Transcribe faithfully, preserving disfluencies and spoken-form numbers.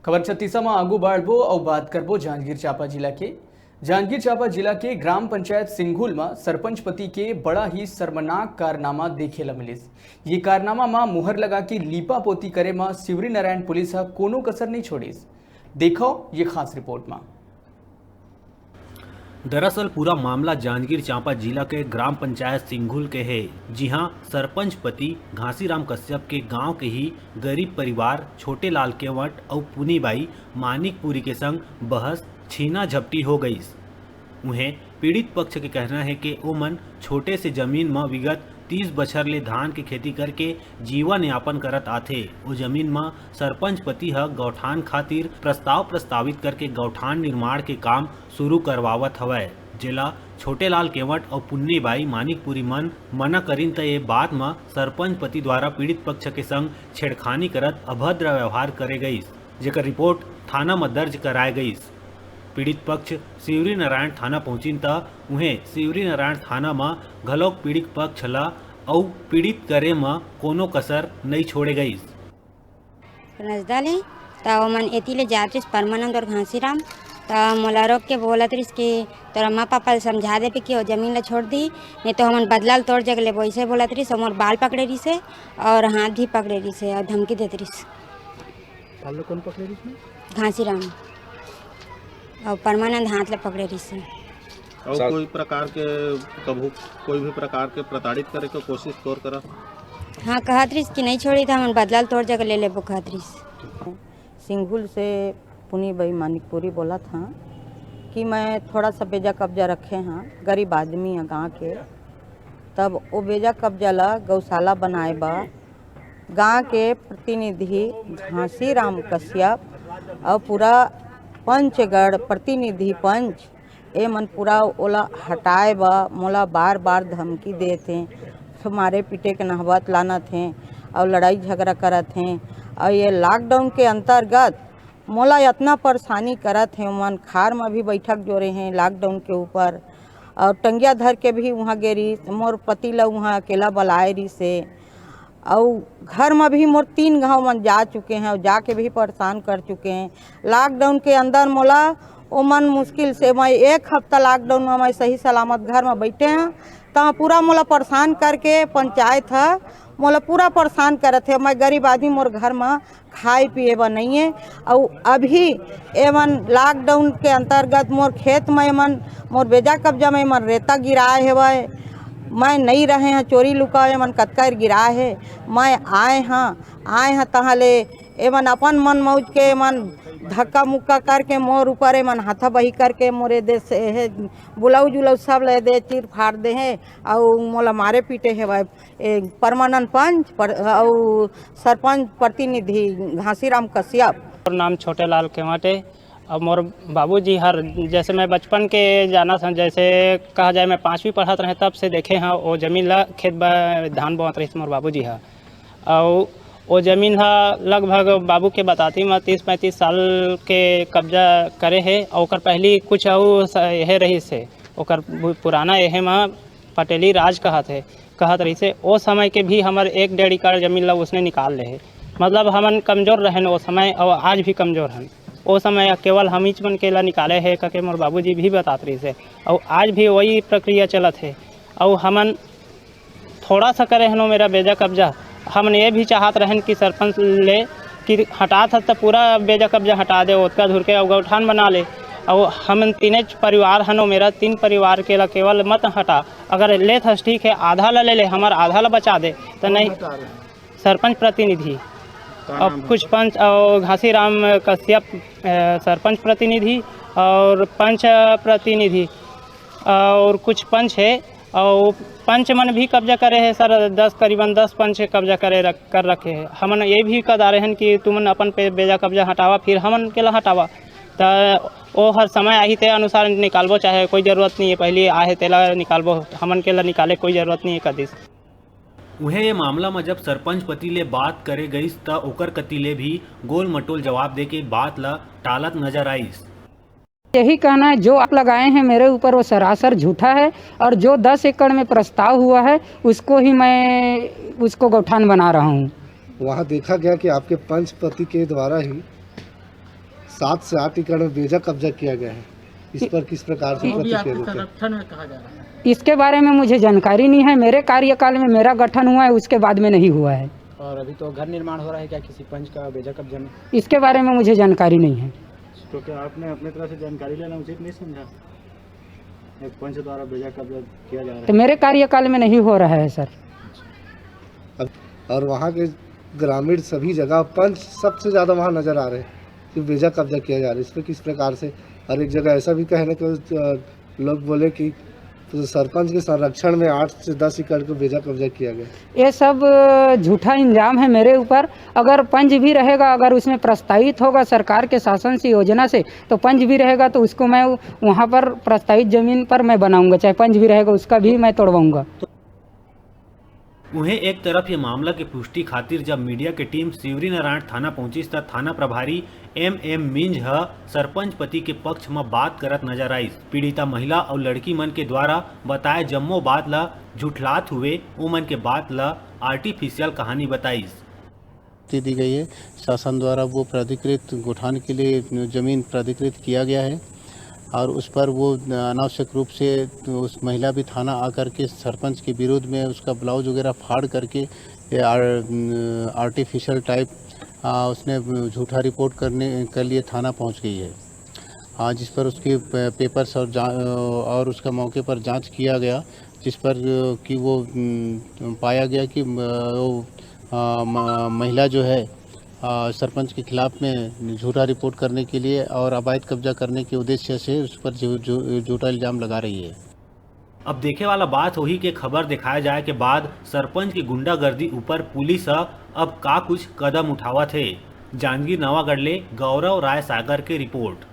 खबर छत्तीसा म आगू बढ़बो अउ बात करबो जांजगीर चांपा जिला के। जांजगीर चांपा जिला के ग्राम पंचायत सिंघुल म सरपंच पति के बड़ा ही शर्मनाक कारनामा देखे ल मिलिस। ये कारनामा म मुहर लगा के लीपा पोती करे म शिवरी नारायण पुलिस ह कोनो कसर नइ छोड़िस। देखो ये खास रिपोर्ट म। दरअसल पूरा मामला जांजगीर चांपा जिला के ग्राम पंचायत सिंघुल के हे, जिहां सरपंच पति घासीराम कश्यप के गांव के ही गरीब परिवार छोटे लाल केवट अउ पुनीबाई मानिकपुरी के संग बहस छीना झपटी हो गईस। उहें पीड़ित पक्ष के कहना हे कि ओमन छोटे से जमीन म विगत तीस बछर ले धान के खेती करके जीवन यापन करत आथे। ओ जमीन म सरपंच पति ह गौठान खातिर प्रस्ताव प्रस्तावित करके गौठान निर्माण के काम शुरू करवावत हवय, जेला छोटे लाल केवट अउ पुन्नी बाई मानिकपुरी मन मना करिन, त ये बात म सरपंच पति द्वारा पीड़ित पक्ष के संग छेड़खानी करत अभद्र व्यवहार करे गईस, जेकर रिपोर्ट थाना म दर्ज कराए गईस। पीड़ित पक्ष शिवरी नारायण थाना पहुंचिन, त उहें शिवरी नारायण थाना म घलोक पीड़ित पक्ष ल अउ पीड़ित करे म कोनो कसर नइ छोड़े गईस। नजदा ले, त ओमन एती ले जात रिस परमानंद और घासीराम, त मोला रोक के बोलत रिस कि तोर अम्मा पापा ल समझा देबे कि ओ जमीन ल छोड़ दी, नहीं तो हमन बदला ल तोर जगह लेबो, ऐसे बोलत रिस। और मोर बाल पकड़े रिस हे और हाथ भी पकड़े रिस हे और धमकी देत रिस। बाल ल कौन पकड़े रिस में? घासीराम और परमानंद हाथ ल पकड़े रिस हे। और कोई प्रकार के कभू कोई भी प्रकार के प्रताड़ित करे के कोशिश तोर करा? हाँ, कहत रिस कि नहीं छोड़ी, त हमन बदला ल तोर जगह ले लेबो, कहत रिस। सिंघुल से पुनी बई मानिकपुरी बोलत हाँ कि मैं थोड़ा सा बेजा कब्जा रखे हाँ, गरीब आदमी है गाँव के, तब वो बेजा कब्जा ला गौशाला बनाए बा गाँव के प्रतिनिधि घासीराम कश्यप और पूरा पंचगढ़ प्रतिनिधि पंच, ए मन पूरा ओला हटाए बा मोला बार बार धमकी देत हें, मारे पीटे के नहबत लानत हें और लड़ाई झगड़ा करत हें। और ये लॉकडाउन के अंतर्गत मोला इतना परेशानी करत हें, ओमन खार म भी बैठक जोरे हें लॉकडाउन के ऊपर, और टंगिया धर के भी वहाँ गे रहिस, मोर पति ला वहाँ अकेला बलाए रहिस हे। अउ घर म भी मोर तीन घाव मन जा चुके हैं, अउ जाके भी परेशान कर चुके हैं। लॉकडाउन के अंदर मोला ओमन मुश्किल से, मैं एक हफ्ता लॉकडाउन में मैं सही सलामत घर में बैठे हैं, त पूरा मोला परेशान करके पंचायत ह मोला पूरा परेशान करत हे। मैं गरीब आदमी, मोर घर में खाए पिए बर नहीं है। अउ अभी एमन लॉकडाउन के अंतर्गत मोर खेत में एमन मोर बेजा कब्जा में एमन रेता गिराए हेवय, मैं नहीं रहे हैं, चोरी लुका एमन कतका गिराए हे। मैं आए हाँ, आए हाँ तहाँ ले एमन अपन मन मौज के एमन धक्का मुक्का करके मोर ऊपर एमन हाथाबही करके मोरे दे से हे ब्लाउज उलाउज सब ले दे चीर फाड़ दे हे। अउ मोला मारे पीटे हेवय ए, परमानंद पंच पर, अउ सरपंच प्रतिनिधि घासीराम कश्यप। मोर नाम छोटे लाल केवट ए। अब मोर बाबूजी हर, जैसे मैं बचपन के जाना था, जैसे कहा जाए मैं पाँचवीं पढ़त रहे तब से देखे हाँ वो जमीन ला खेत बा धान बोवत रहिस मोर बाबूजी हा। अउ वो जमीन हा लगभग बाबू के बताती म तीस पैंतीस साल के कब्जा करे हे। अउ ओकर पहली कुछ अउ स-, यहे रहिस हे, ओकर पु-, पुराना यहे म पटेली राज कहत हे, कहत रहिस हे। ओ समय के भी हमर एक डेढ़ एकड़ जमीन ला उसने निकाल ले हे। मतलब हमन कमजोर रहेन ओ समय, अउ आज भी कमजोर हन। ओ समय केवल हमीच मन के ला निकाले हे कके मोर बाबूजी भी बतात रहिस हे। अउ आज भी वही प्रक्रिया चलत हे। अउ हमन थोड़ा सा करे हन ओ मेरा बेजा कब्जा। हमन ये भी चाहत रहेन कि सरपंच ले कि हटात हस त पूरा बेजा कब्जा हटा दे, ओतका धुर के अउ गौठान बना ले। अउ हमन तीनेच परिवार हन ओ मेरा, तीन परिवार के ला केवल मत हटा। अगर लेत हस ठीक है, आधा ला ले ले, हमर आधा ला बचा दे। त नहीं, सरपंच प्रतिनिधि। अब कुछ पंच और घासीराम कश्यप, अ, सरपंच प्रतिनिधि और पंच प्रतिनिधि और कुछ पंच है। और पंच मन भी कब्जा करे है सर, दस, करीबन दस पंच कब्जा करे रख, कर रखे है। हमन ये भी कह डारे हन कि तुमन अपन पे बेजा कब्जा हटावा, फिर हमन के ला हटावा। त ओ हर समय आही ते अनुसार निकालबो, चाहे कोई जरूरत नहीं है, पहले आहे तेला निकालबो, हमन के ला निकाले कोई जरूरत नहीं है कदिस। उहें, ये मामला म जब सरपंच पति ले बात करे गईस, त ओकर कति ले भी गोल मटोल जवाब देके बात ल टालत नजर आईस। यही कहना है, जो आरोप लगाए हैं मेरे ऊपर, वो सरासर झूठा है, और जो दस एकड़ में प्रस्ताव हुआ है, उसको ही मैं, उसको गौठान बना रहा हूँ। वहाँ देखा गया कि आपके पंच पति के द्वारा ही सात से आठ एकड़ में बेजा कब्जा किया गया है, इस पर किस प्रकार से वो भी प्रतिक्रिया आपके देते हैं? संरक्षण में कहा जा रहा है। इसके बारे में मुझे जानकारी नहीं है। मेरे कार्यकाल में मेरा गठन हुआ है, उसके बाद में नहीं हुआ है। और अभी तो घर निर्माण हो रहा है, क्या किसी पंच का बेजा कब्जा में? इसके बारे में मुझे जानकारी नहीं है। तो क्या आपने अपने तरह से जानकारी लेना उचित नहीं समझा? एक पंच द्वारा बेजा कब्जा किया जा रहा तो है। मेरे कार्यकाल में नहीं हो रहा है सर। और वहाँ के ग्रामीण सभी जगह पंच सबसे ज़्यादा वहाँ नज़र आ रहे हैं कि बेजा कब्जा किया जा रहा है। इस पर किस प्रकार से, और एक जगह ऐसा भी कहने को अ, लोग बोले कि तो सरपंच के संरक्षण में आठ से दस एकड़ को बेजा कब्जा किया गया। ये सब झूठा इल्जाम है मेरे ऊपर। अगर पंच भी रहेगा, अगर उसमें प्रस्तावित होगा सरकार के शासन से, योजना से, तो पंच भी रहेगा तो उसको मैं वहाँ पर प्रस्तावित ज़मीन पर मैं बनाऊंगा, चाहे पंच भी रहेगा उसका भी मैं तोड़वाऊंगा। उहें, एक तरफ ये मामला के पुष्टि खातिर जब मीडिया के टीम शिवरीनारायण थाना पहुंचिस, त थाना प्रभारी एम एम मिंज ह सरपंच पति के पक्ष म बात करत नजर आइस। पीड़िता महिला अउ लड़की मन के द्वारा बताए जम्मो बात ल झुठलात हुए उमन के बात ल आर्टिफिशियल कहानी बताइस। दी गई है। शासन द्वारा वो प्राधिकृत गोठान के लिए ज़मीन प्राधिकृत किया गया है और उस पर वो अनावश्यक रूप से उस महिला भी थाना आकर के सरपंच के विरोध में उसका ब्लाउज वगैरह फाड़ करके ये आर-, आर्टिफिशियल टाइप, आ, उसने झूठा रिपोर्ट करने के लिए थाना पहुंच गई है। हाँ, जिस पर उसके पे-, पेपर्स और जा-, और उसका मौके पर जांच किया गया, जिस पर कि वो, उम, पाया गया कि, अ, वो, अ, म-, महिला जो है, अ, सरपंच के खिलाफ में झूठा रिपोर्ट करने के लिए और अवैध कब्जा करने के उद्देश्य से उस पर झू-, झू-, झूठा इल्जाम लगा रही है। अब देखे वाला बात होही के खबर दिखाए जाए के बाद सरपंच की गुंडागर्दी ऊपर पुलिस ह अब का कुछ कदम उठावत हे। जांजगीर नवागढ़ ले गौरव राय सागर के रिपोर्ट।